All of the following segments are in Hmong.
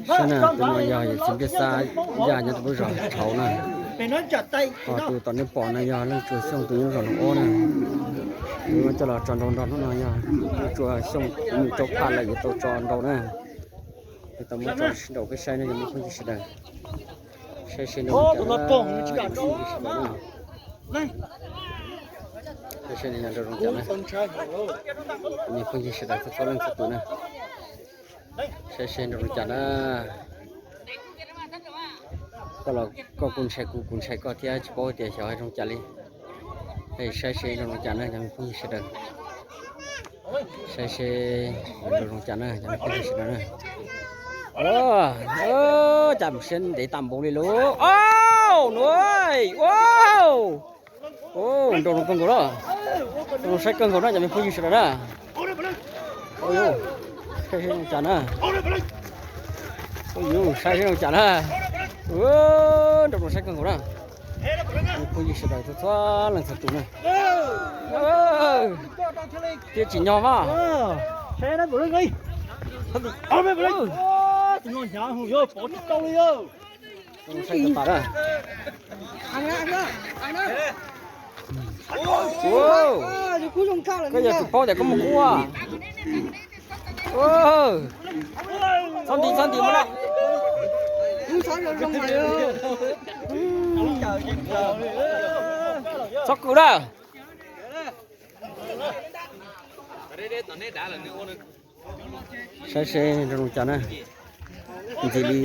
Saib na, tus no yog yawm txiv Npliaj Xab Yaj nyob rau lub zos Tshauv na. Ho tus tom nej pom no yog Leej Tsuas Xyooj tus nyob zos Noov Ob na. Wb coj los tso nrau nrog hnub no yog Leej Tsuas Xyooj tus mus rau phaj lawm yuav tau tso nrau na. Yuav tau muab tso sib nraus peb saib na cov me phooj ywg sawv daws. Saib seb nrau cas na. Saib seb nrau zoo cas na. Me phooj ywg sawv daws txhua txhua leej txhua tus na. Saib seb nrau zoo cas na. Koj los koj kuj ntshai kuv, kuv ntshai koj thiab tsis paub tias xyov zoo cas li. Es saib seb nrau zoo cas na cov me phooj ywg sawv daws. Saib seb nrau zoo cas na cov me phooj ywg sawv daws na. Cas siab ntev tas npaum li lauj. Au, nuj, au. Nrau zoo kawg nkaus na. Nrau zoo saib kawg nkaus na cov me phooj ywg sawv daws na. Saib seb zoo cas na. Saib seb zoo cas na. Nrau zoo saib kawg nkaus na. Phooj ywg sawv daws txhua txhua leej txhua tus na. Thiab tsim nyog mas. Koj yog tus paub tias koj mus kub. Txhob nti txhob nti mas na. Txhob kwv na. Saib seb nrau zoo cas na. Ntxim li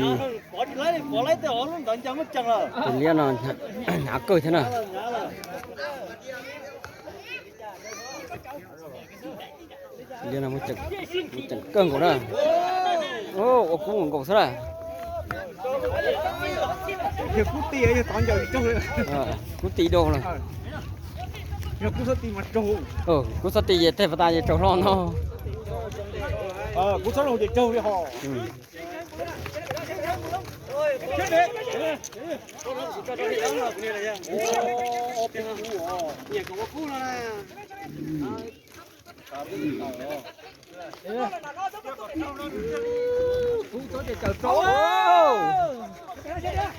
tus liab no hnyav kawg thiab na. Liab no muaj ceem kawg nkaus na. Ua kub nkaus xwb na. Kub ti dau na. Kub txhob ti ces tej pas tas ces raug hlo no.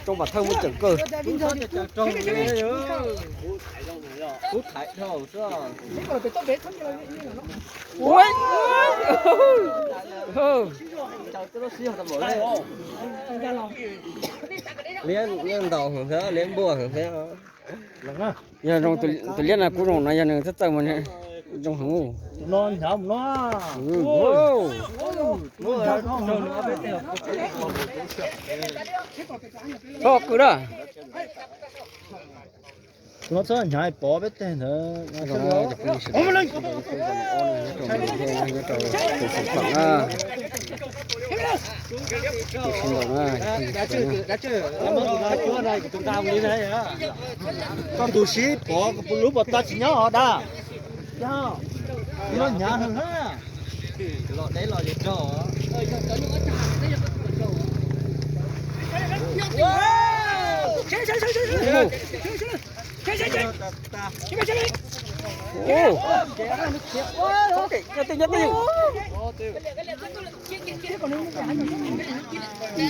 Tsoo Vam Thawj muaj ceem kawg. Liab ntaus heev thiab, liab npuaj heev thiab. Yog zoo tus liab no kuj zoo no, yog nws txawj txawj mas zoo heev. Txhob kwv na. Txhob hnyav pov peb teg ntawd. Koj tus sib pov lub pov tog tsis nyob os dab. Yog, loj hnyav heev na. Los deb los ces raug.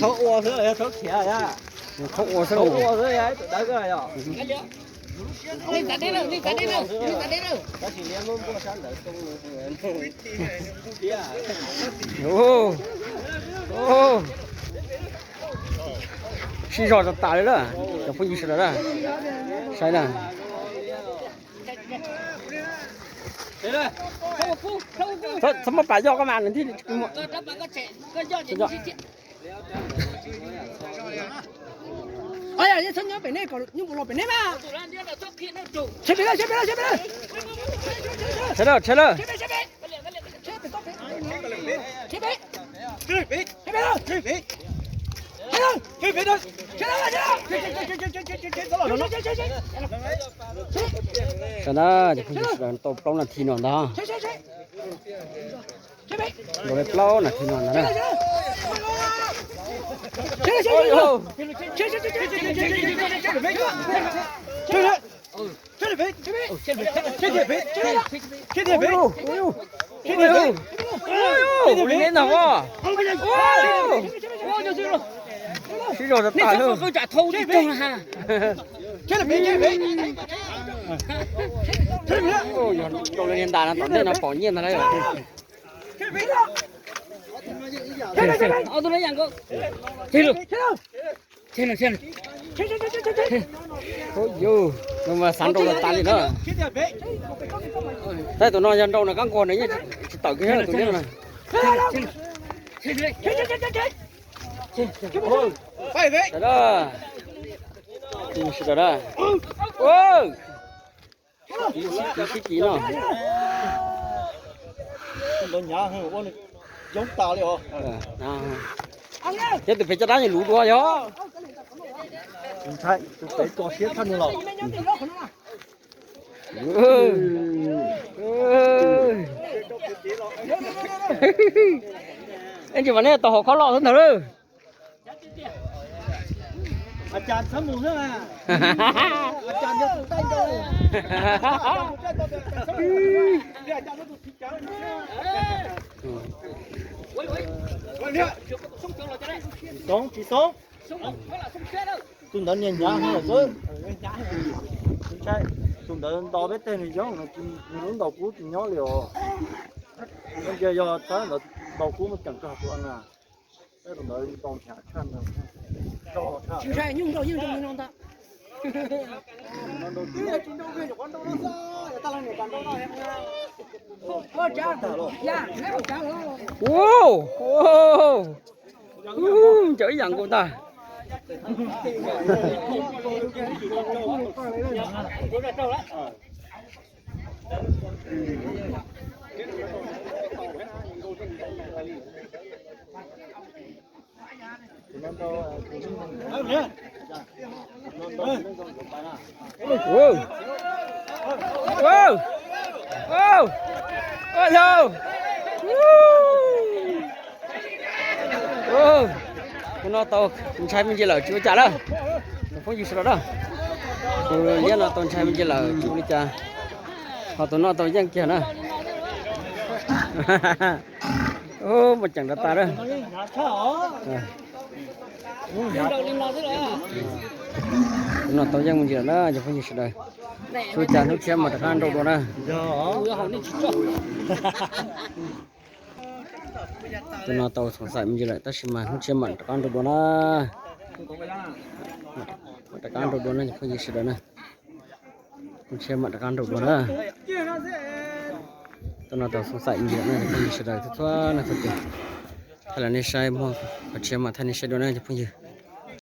Thaub ua xwb, thaub khiav, thaub ua xwb, ua xwb, tus dawb yog. Tab sis liab muab npuaj sab ntawd xoo. Sib zog tas tas li lawm cov phooj ywg sawv daws na. Saib na. Txhob muab pas yoj koj mas nws thiaj li tsis muaj. Sawv daws, sawv daws. Sawv daws, cov phooj ywg sawv daws, tau plaub nas this no ntag. Tau plaub nas this no ntag na. Ua li neb no os. Sib zog tas lawm. Yog rau li ntas no tom ntej no pom nyiaj ntag lawm. Yus, no mas xav nrau tas li na. Tab tus no yog nrau na, kab nquag na yeej tsis tawm kiag tus liab no na. Sawv daws, sawv daws, sib ci no. Cov tus pem caj dab nws luv dua yog. Tus pem tso siab tshaj nws los. Ib ntsis mas nej tau hauv khob loj xwb ntag lauj. Tsis xoob, tsis xoob. Tus ntawd niag hnyav heev lawm xwb. Tus ntawd ntaus peb teg nws yoob, nws lub ntaus kub tsis nyob li os. Ntsia yog txawb ntawd ntaus kub mus ceem rau tus na. Tus ntawd ntaus hnyav tshaj nws. Ua, ua, ua, ncaws ib yam nkaus ntag. Ua, ua, ua, ua, tus no tau ntshai me ntsis lawm tsis ua cas lawm. Cov phooj ywg sawv daws na, tus liab no tau ntshai me ntsis lawm tsis ua li cas. Ho tus no tau yeej kiag na. Mus ceem rau tas lawm. Tus no tau yeej me ntsis lawm na cov phooj ywg sawv daws. Tsis ua cas, hnub tshiab mam rov qab nrau dua na. Tus no tau xoom xaim me ntsis lawm tab sis mas hnub tshiab mam rov qab nrau dua na. Mam rov qab nrau dua na cov phooj ywg sawv daws na. Hnub tshiab mam rov qab nrau dua na. Tus no tau xoom xaim me ntsis lawm na cov phooj ywg sawv daws txhua txhua leej txhua tus. Thaij los nej saib, muaj qhov tshiab mam thaij nej saib dua na cov phooj ywg.